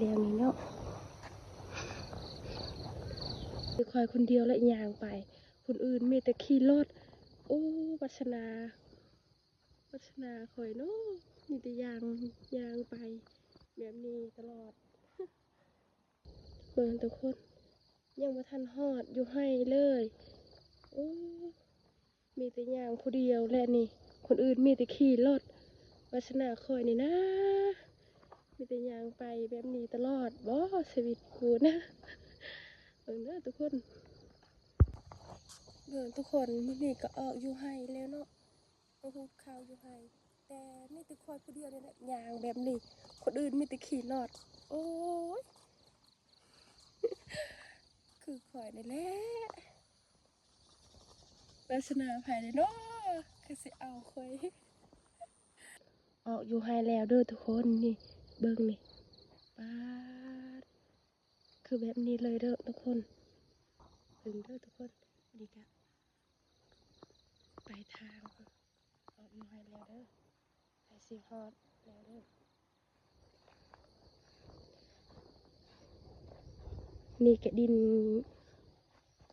ດຽວນີ້ເນາະ ມີຂ້ອຍຄົນດຽວແຫຼະຍ່າງໄປ ຄົນອື່ນມີແຕ່ຂີ່ລົດ. ໂອ້ ວາສະໜາ ວາສະໜາຂ້ອຍເນາະ ມີແຕ່ຍ່າງ ຍ່າງໄປແບບນີ້ຕະຫຼອດ. ເບິ່ງທຸກຄົນ ຍັງບໍ່ທັນຮອດຢູ່ໄຮ່ເລີຍ. ໂອ້ ມີແຕ່ຍ່າງຜູ້ດຽວແຫຼະນີ້ ຄົນອື່ນມີແຕ່ຂີ່ລົດ. ວາສະໜາຂ້ອຍນີ້ນາ ມີແຕ່ຍ່າງໄປແບບນີ້ຕະຫຼອດບໍ ຊີວິດກູນະ. ເບິ່ງເດີທຸກຄົນ ເບິ່ງທຸກຄົນ ມື້ນີ້ກໍອອກຢູ່ໄຮ່ແລ້ວເນາະ. ມາຫູດເຂົ້າຢູ່ໄຮ່ ແຕ່ມີແຕ່ຂ້ອຍຜູ້ດຽວນີ້ແຫຼະຍ່າງແບບນີ້ ຄົນອື່ນມີແຕ່ຂີ່ລົດ. ໂອ້ຍ ຄືຂ້ອຍນີ້ແຫຼະ ວາສະໜາໃຜເດເນາະ ຄືຊິເອົາຂ້ອຍ. ອອກຢູ່ໄຮ່ແລ້ວເດີທຸກຄົນ ນີ້ ເບິ່ງນີ້ ປາດ ຄືແບບນີ້ເລີຍເດີທຸກຄົນ. ເບິ່ງເດີທຸກຄົນ ນີ້ກະ ປາຍທາງ ອອກຢູ່ໄຮ່ແລ້ວເດີ ໃກ້ຊິຮອດແລ້ວເດີ. ນີ້ກະດິນ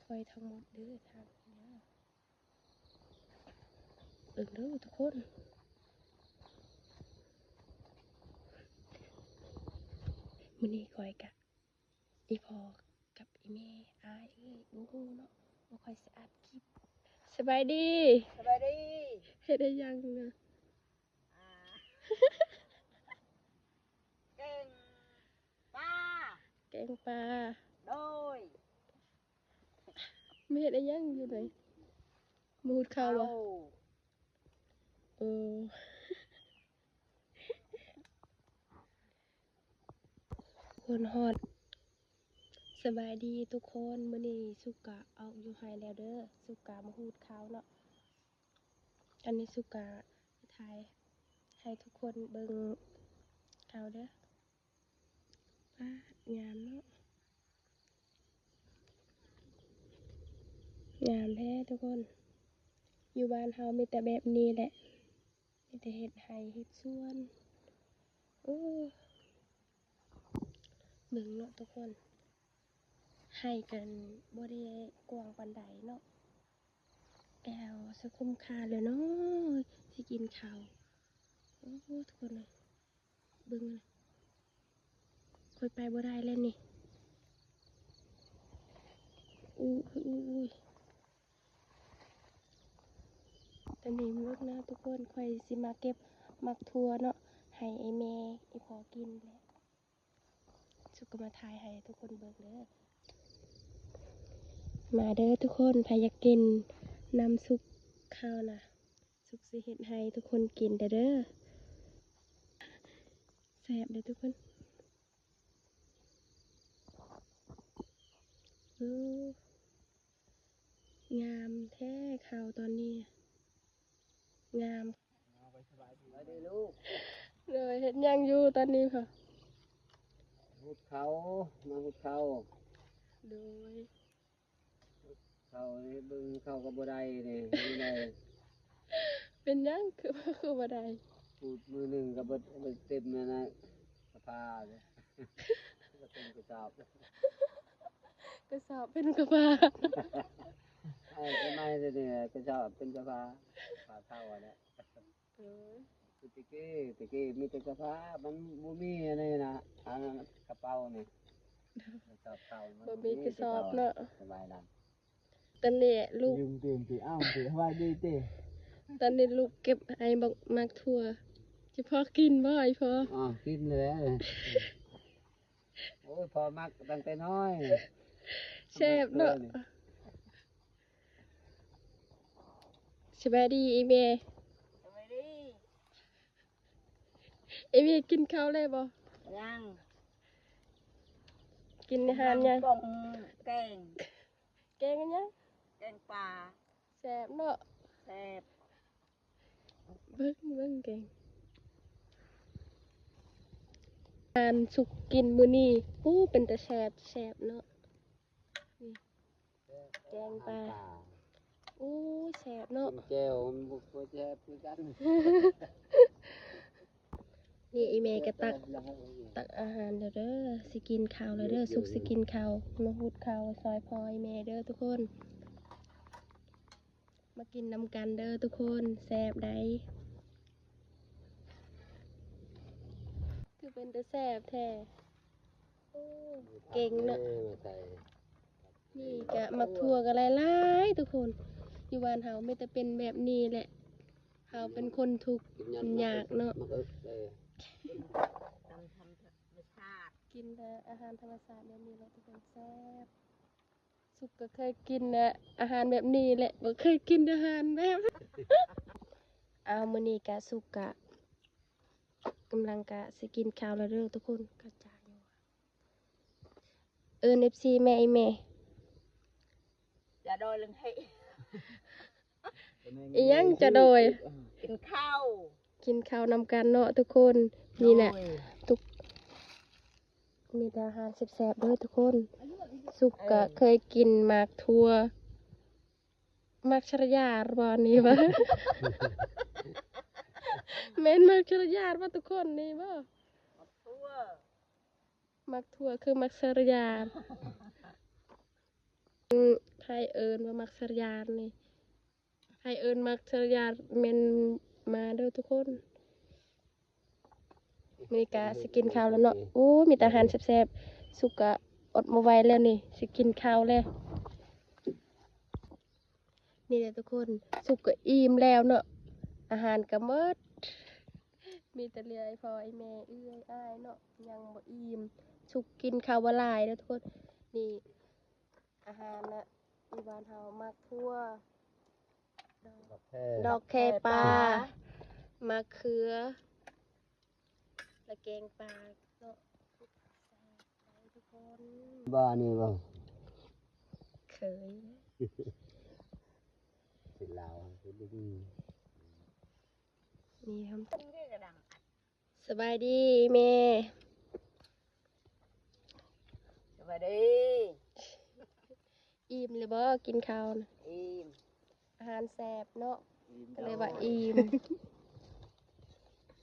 ຂ້ອຍທັງໝົດເດີ ທາງນີ້ເດີ. ເບິ່ງເດີທຸກຄົນ ມື້ນີ້ຂ້ອຍກະ ອີ່ພໍ່ກັບອີ່ແມ່ ອ້າຍເອີຍ ບໍ່ຮູ້ເນາະວ່າຂ້ອຍຊິອັດຄລິບ. ສະບາຍດີ ສະບາຍດີ. ເຮັດອີ່ຫຍັງນະ? ອ່າ ແກງປາ ແກງປາ. ໂດຍ ມາເຮັດອີ່ຫຍັງຢູ່ໃດ? ມາຫູດເຂົ້າບໍ? ເຂົ້າ. ເອີ ຄົນຮອດ. ສະບາຍດີທຸກຄົນ ມື້ນີ້ສຸກກະອອກຢູ່ໄຮ່ແລ້ວເດີ ສຸກກະມາຫູດເຂົ້າເນາະ. ອັນນີ້ສຸກກະຖ່າຍໃຫ້ທຸກຄົນເບິ່ງເຂົ້າເດີ. ປາດ ງາມເນາະ ງາມແທ້ທຸກຄົນ. ຢູ່ບ້ານເຮົາມີແຕ່ແບບນີ້ແຫຼະ ມີແຕ່ເຮັດໄຮ່ເຮັດສວນ. ໂອ້ ເບິ່ງເນາະທຸກຄົນ ໄຮ່ກັນບໍ່ໄດ້ກວ້າງປານໃດເນາະ. ແອວຊິຄຸ້ມຄ່າແລ້ວເນາະ ຊິກິນເຂົ້າ. ໂອ້ ທຸກຄົນເອີຍ ເບິ່ງ ຂ້ອຍໄປບໍ່ໄດ້ແລ້ວນີ້. ອຸ້ຍ ອຸ້ຍ ອຸ້ຍ ຕອນນີ້ເບິ່ງນະທຸກຄົນ ຂ້ອຍຊິມາເກັບໝາກຖົ່ວເນາະ ໃຫ້ໄອ້ແມ່ ໄອ້ພໍ່ກິນແຫຼະ. ສຸກກໍມາຖ່າຍໃຫ້ທຸກຄົນເບິ່ງເດີ. ມາເດີທຸກຄົນ ໃຜຢາກກິນນ້ຳຊຸບເຂົ້ານະ ສຸກຊິເຮັດໃຫ້ທຸກຄົນກິນເດີ. ແຊບເດີທຸກຄົນ. ໂອ້ ງາມແທ້ເຂົ້າຕອນນີ້ ງາມ. ສະບາຍດີລູກ. ໂດຍ ເຮັດຫຍັງຢູ່ຕອນນີ້ພໍ່? ຫູດເຂົ້າ ມາຫູດເຂົ້າ. ໂດຍ ເຂົ້ານີ້ເບິ່ງເຂົ້າກໍບໍ່ໄດ້ນີ້ ຢູ່ໃນ ເປັນຫຍັງຄື ຄືບໍ່ໄດ້? ຂູດມື້ໜຶ່ງກໍເບິດ ເບິດເຕັມນັ້ນນະ ກະພາ ເຕັມກະສອບ ກະສອບເປັນກະພາ. ເອີ ສະໄໝດຽວນີ້ກະສອບເປັນກະພາ ພາເຂົ້າຫັ້ນແຫຼະ. ເອີ ຄືແຕ່ກີ້ ແຕ່ກີ້ມີແຕ່ກະພາ ມັນບໍ່ມີອັນນີ້ນະ ອັນກະເປົານີ້ ກະສອບເຂົ້າມັນບໍ່ມີ ບໍ່ມີກະສອບເນາະ ສະບາຍນຳ. ຕອນນີ້ລູກ ຢືມຕີນຕີ ອ້າວຕີ ສະບາຍດີຕິ. ຕອນນີ້ລູກເກັບໄອ້ບັກ ໝາກຖົ່ວ ຊິພໍກິນບໍ່ໄອ້ພໍ່? ອ້າວ ກິນແລ້ວ. ໂອ້ຍ ພໍ່ມັກຕັ້ງແຕ່ນ້ອຍ ແຊບເນາະ. ສະບາຍດີອີ່ແມ່. ສະບາຍດີ. ອີ່ແມ່ກິນເຂົ້າແລ້ວບໍ່? ຍັງ. ກິນອາຫານຫຍັງ? ກຳລັງປຸງແກງ. ແກງຫຍັງ? ແກງປາ. ແຊບເນາະ. ແຊບ. ເບິ່ງ ເບິ່ງແກງ ອາຫານສຸກກິນມື້ນີ້ ໂອ້ ເປັນຕາແຊບ ແຊບເນາະ. ນີ້ ແກງປາ ໂອ້ຍ ແຊບເນາະ. ກິນແຈ່ວມັນບໍ່ຄ່ອຍແຊບຄືກັນ. ນີ້ອີ່ແມ່ກໍຕັກ ຕັກອາຫານແລ້ວເດີ ຊິກິນເຂົ້າແລ້ວເດີ ສຸກຊິກິນເຂົ້າ ມາຫຸດເຂົ້າຊ່ອຍພໍ່ອີ່ແມ່ເດີທຸກຄົນ ມາກິນນຳກັນເດີທຸກຄົນ ແຊບໃດ໋ ຄືເປັນຕາແຊບແທ້. ໂອ້ ເກັ່ງເນາະ ນີ້ກະໝາກຖົ່ວກະຫຼາຍໆ ທຸກຄົນ ຢູ່ບ້ານເຮົາມີແຕ່ເປັນແບບນີ້ແຫຼະ ເຮົາເປັນຄົນທຸກຄົນຍາກເນາະ ກິນແຕ່ອາຫານທຳມະຊາດແບບນີ້ແຫຼະທຸກຄົນ ແຊບ. ສຸກກໍເຄີຍກິນອາຫານແບບນີ້ແຫຼະ ບໍ່ເຄີຍກິນອາຫານແບບ ອ້າວ ມື້ນີ້ກະສຸກກະ ກຳລັງກະຊິກິນເຂົ້າແລ້ວເດີທຸກຄົນ ກະຈາຢູ່ ເອີ້ນເອັຟຊີແມ່ອີ່ແມ່ ຈະໂດຍເລື່ອງເຮ ອີ່ຫຍັງຈະໂດຍ ກິນເຂົ້າ ກິນເຂົ້ານຳກັນເນາະທຸກຄົນ ນີ້ແຫຼະ ໂດຍ ທຸກ ມີແຕ່ອາຫານແຊບໆເດີທຸກຄົນ ສຸກກະເຄີຍກິນໝາກຖົ່ວ ໝາກສະລະຢາບໍ່ ນີ້ບໍ່ ແມ່ນໝາກສະລະຢາບໍ່ທຸກຄົນ ນີ້ບໍ່ ໝາກຖົ່ວ ໝາກຖົ່ວຄືໝາກສະລະຢາ ອືມ ໄທເອີ້ນວ່າໝາກສະລະຢານີ້ ໃຜເອີ້ນໝາກສະລະຢາແມ່ນມາເດີທຸກຄົນ ມື້ນີ້ກະຊິກິນເຂົ້າແລ້ວເນາະ ໂອ້ ມີແຕ່ອາຫານແຊບໆ ສຸກກະອົດບໍ່ໄຫວແລ້ວນີ້ ຊິກິນເຂົ້າແລ້ວ ນີ້ແຫຼະທຸກຄົນ ສຸກກະອີ່ມແລ້ວເນາະ ອາຫານກະໝົດ ມີແຕ່ເຫຼືອໄອ້ພໍ່ໄອ້ແມ່ເອື້ອຍອ້າຍເນາະ ຍັງບໍ່ອີ່ມ ສຸກກິນເຂົ້າບໍ່ຫຼາຍເດີທຸກຄົນ ນີ້ ອາຫານນະ ຢູ່ບ້ານເຮົາໝາກຖົ່ວ ດອກ ດອກແຄ ດອກແຄປາ ປາ ໝາກເຂືອ ແລະແກງປາເນາະ ທຸກຄົນ ບ້ານນີ້ບໍ່ ເຄີຍ ເປັນລາວ ເປັນ ນີ້ ສະບາຍດີແມ່ ສະບາຍດີ ອີ່ມແລ້ວບໍ່ ກິນເຂົ້ານະ ອີ່ມ ອາຫານແຊບເນາະ ອີ່ມ ກໍເລີຍວ່າອີ່ມ ອີ່ມ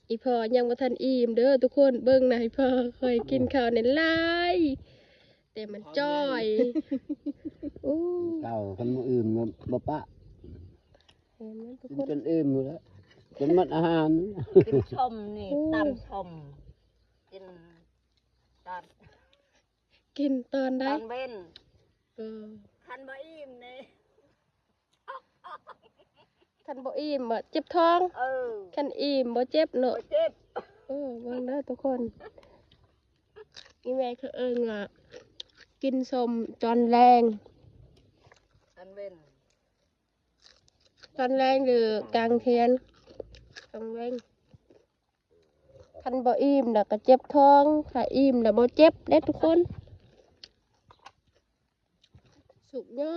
ອີ່ພໍ່ຍັງບໍ່ທັນອີ່ມເດີທຸກຄົນ ເບິ່ງນະ ອີ່ພໍ່ຂ້ອຍກິນເຂົ້ານີ້ຫຼາຍ ແຕ່ມັນຈ່ອຍ ໂອ້ ເຂົ້າຄັນບໍ່ອີ່ມບໍ່ປະ ເຫັນມັນທຸກຄົນ ກິນຈົນອີ່ມພຸ້ນແຫຼະ ຈົນໝົດອາຫານ ກິນສົ້ມນີ້ ໂອ້ ຕຳສົ້ມ ກິນຕອນ ກິນຕອນໃດ ຕອນເວັນ ເອີ ຄັນບໍ່ອີ່ມນີ້ ຄັນບໍ່ອີ່ມບໍ່ເຈັບທ້ອງ ເອີ ຄັນອີ່ມບໍ່ເຈັບເນາະ ບໍ່ເຈັບ ເອີ ເບິ່ງເດີທຸກຄົນ ອີ່ແມ່ເຂົາເອີ້ນວ່າ ກິນສົ້ມຕອນແລງ ຕອນເວັນ ຕອນແລງ ຫຼື ກາງເວັນ ກາງເວັນ ຄັນບໍ່ອີ່ມແລ້ວກໍເຈັບທ້ອງ ຖ້າອີ່ມແລ້ວບໍ່ເຈັບເດ້ທຸກຄົນ ສຸກຍອ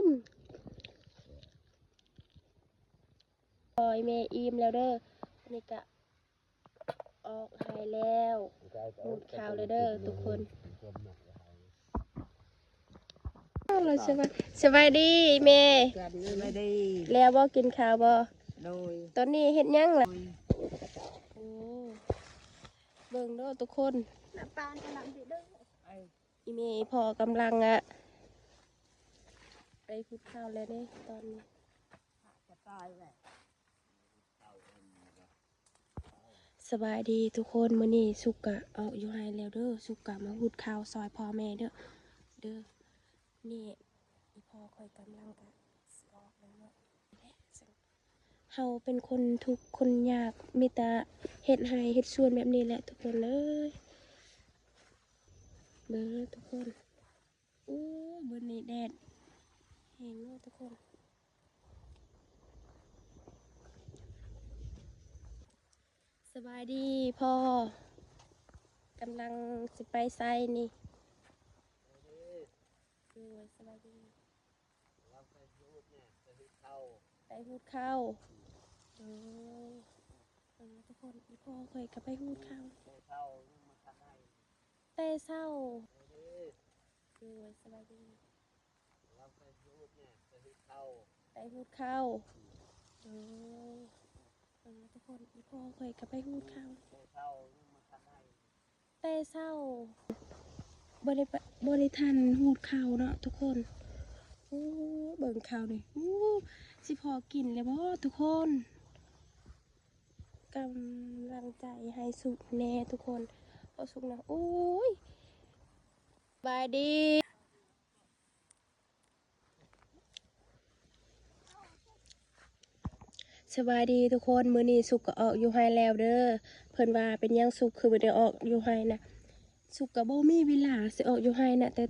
ມ ໂອ້ຍ ແມ່ອີ່ມແລ້ວເດີ ອັນນີ້ກະອອກໄຮ່ແລ້ວ ຫູດເຂົ້າແລ້ວເດີທຸກຄົນ. ສະບາຍ ສະບາຍດີແມ່ ສະບາຍດີ ແລ້ວບໍ່ ກິນເຂົ້າບໍ່? ໂດຍ ຕອນນີ້ເຮັດຫຍັງລະ? ໂອ້ ເບິ່ງເດີທຸກຄົນ ນ້ຳຕານກຳລັງຊິເດີ ອີ່ແມ່ອີ່ພໍ່ກຳລັງ ອະ ໄປຫູດເຂົ້າແລ້ວເດ້ຕອນນີ້. ສະບາຍດີທຸກຄົນ ມື້ນີ້ສຸກກະອອກຢູ່ໄຮ່ແລ້ວເດີ ສຸກກະມາຫູດເຂົ້າຊ່ອຍພໍ່ແມ່ເດີ ເດີ ນີ້ອີ່ພໍ່ຂ້ອຍກຳລັງກະຊິອອກແລ້ວເນາະ ເຮົາເປັນຄົນທຸກຄົນຍາກ ມີແຕ່ເຮັດໄຮ່ເຮັດສວນແບບນີ້ແຫຼະທຸກຄົນເອີຍ ເບິ່ງເດີທຸກຄົນ ໂອ້ ມື້ນີ້ແດດແຮງເນາະທຸກຄົນ. ສະບາຍດີພໍ່ ກຳລັງຊິໄປໃສນີ້? ໂດຍ ສະບາຍດີ ໄປຫູດເຂົ້າ ໄປຫູດເຂົ້າ ໂດຍ ເອີ ທຸກຄົນ ອີ່ພໍ່ຂ້ອຍກໍໄປຫູດເຂົ້າ ແຕ່ເຊົ້າ ໂດຍ ສະບາຍດີ ໄປຫູດເຂົ້າ ໂດຍ ເອີ ທຸກຄົນ ອີ່ພໍ່ຂ້ອຍກໍໄປຫູດເຂົ້າ ແຕ່ເຊົ້າ ບໍ່ໄດ້ປະ ບໍ່ໄດ້ທັນຫູດເຂົ້າເນາະທຸກຄົນ. ໂອ້ ເບິ່ງເຂົ້ານີ້ ໂອ້ ຊິພໍກິນແລ້ວບໍ່ທຸກຄົນ? ກຳລັງໃຈໃຫ້ສຸກແນ່ທຸກຄົນ ພໍສຸກນະ. ໂອ້ຍ ສະບາຍດີ ສະບາຍດີທຸກຄົນ. ມື້ນີ້ສຸກກໍອອກຢູ່ໄຮ່ແລ້ວເດີ້. ເພິ່ນວ່າເປັນຫຍັງສຸກຄືບໍ່ໄດ້ອອກຢູ່ໄຮ່ນະ? ສຸກກໍບໍ່ມີເວລາຊິອອກຢູ່ໄຮ່ນະ ແຕ່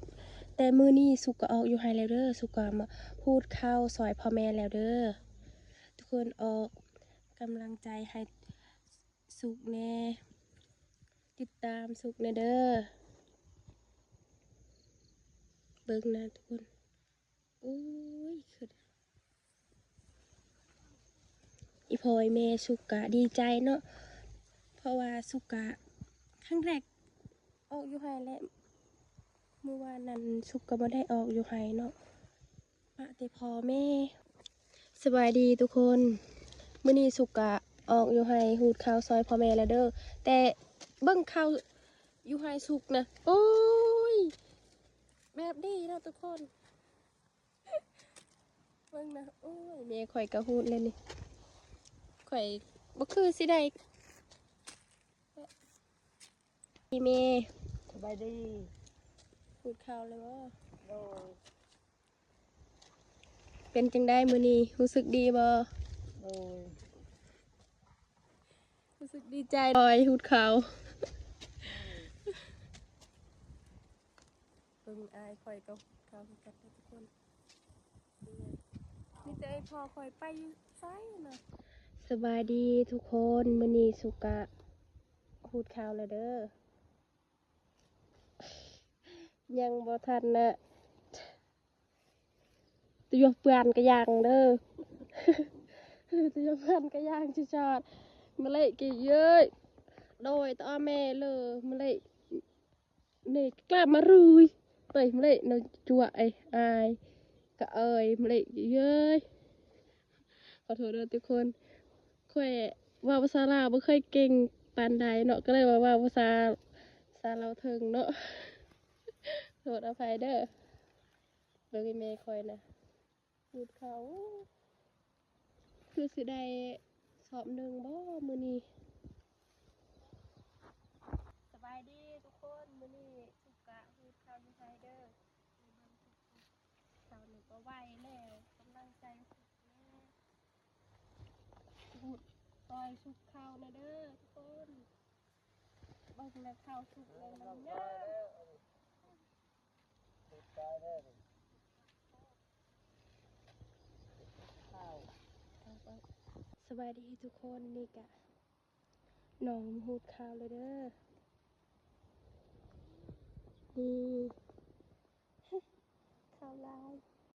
ແຕ່ມື້ນີ້ສຸກກໍອອກຢູ່ໄຮ່ແລ້ວເດີ້. ສຸກກໍມາຫູດເຂົ້າຊ່ອຍພໍ່ແມ່ແລ້ວເດີ້. ທຸກຄົນອອກກຳລັງໃຈໃຫ້ສຸກແນ່ ຕິດຕາມສຸກແນ່ເດີ້. ເບິ່ງນະທຸກຄົນ ໂອ້ຍ ຄື ອີ່ພໍ່ອີ່ແມ່ສຸກກະດີໃຈເນາະ ເພາະວ່າສຸກກະຄັ້ງແລກອອກຢູ່ໄຮ່ ແລະ ມື້ວານນັ້ນສຸກກະບໍ່ໄດ້ອອກຢູ່ໄຮ່ເນາະ ປະແຕ່ພໍ່ແມ່. ສະບາຍດີທຸກຄົນ ມື້ນີ້ສຸກກະອອກຢູ່ໄຮ່ຫູດເຂົ້າຊ່ອຍພໍ່ແມ່ແລ້ວເດີ້. ແຕ່ເບິ່ງເຂົ້າຢູ່ໄຮ່ສຸກນະ ໂອ້ຍ ແບບນີ້ເນາະທຸກຄົນ. ເບິ່ງນະ ໂອ້ຍ ແມ່ຂ້ອຍກໍຫູດແລ້ວນີ້ ຂ້ອຍບໍ່ຄືຊິໄດ້ ອີ່ແມ່ ສະບາຍດີ ຫູດເຂົ້າແລ້ວບໍ່? ໂດຍ. ເປັນຈັ່ງໃດມື້ນີ້ ຮູ້ສຶກດີບໍ່? ໂດຍ. ຮູ້ສຶກດີໃຈ ໂດຍ ຫູດເຂົ້າ. ເບິ່ງອ້າຍຂ້ອຍກໍຫູດເຂົ້າຄືກັນເດີ້ທຸກຄົນ. ມີແຕ່ອ້າຍພໍ່ຂ້ອຍໄປຢູ່ໃສນະ? ສະບາຍດີທຸກຄົນ ມື້ນີ້ສຸກກະຫູດເຂົ້າແລ້ວເດີ້. ຍັງບໍ່ທັນນະ ຕະຍົວເປື້ອນກະຍັງເດີ້ ຕະຍົວເປື້ອນກະຍັງຊິຈອດ ມະເລກະເຍີ້ຍ ໂດຍຕາແມ່ເລີ ມະເລກ ເນກະມາຣູຍ ເຕີຍມະເລກນະ ຈົວເອີຍ ອາຍກະເອີຍ ມະເລກເຍີ້ຍ. ຂໍໂທດເດີ້ທຸກຄົນ ຂ້ອຍເວົ້າພາສາລາວບໍ່ເຄີຍເກັ່ງປານໃດເນາະ ກໍເລີຍວ່າເວົ້າພາສາ ພາສາລາວເທິງເນາະ ໂທດອະໄພເດີ້. ເບິ່ງອີ່ແມ່ຂ້ອຍນະ ຫູດເຂົ້າ ຄືຊິໄດ້ສອບໜຶ່ງບໍ່ມື້ນີ້? ສະບາຍດີທຸກຄົນ ມື້ນີ້ສຸກກະຫູດເຂົ້າຢູ່ໄຮ່ເດີ້. ເບິ່ງທຸກຄົນ ເຂົ້ານີ້ກໍໄວແລ້ວ ກຳລັງໃຈສຸກແນ່ ຫູດຊ່ອຍສຸກເຂົ້າແນ່ເດີ້ທຸກຄົນ. ເບິ່ງແລ້ວເຂົ້າສຸກແລ້ວມັນງາມ. ສະບາຍດີທຸກຄົນ ນີ້ກະນ້ອງມາຫູດເຂົ້າແລ້ວເດີ້. ນີ້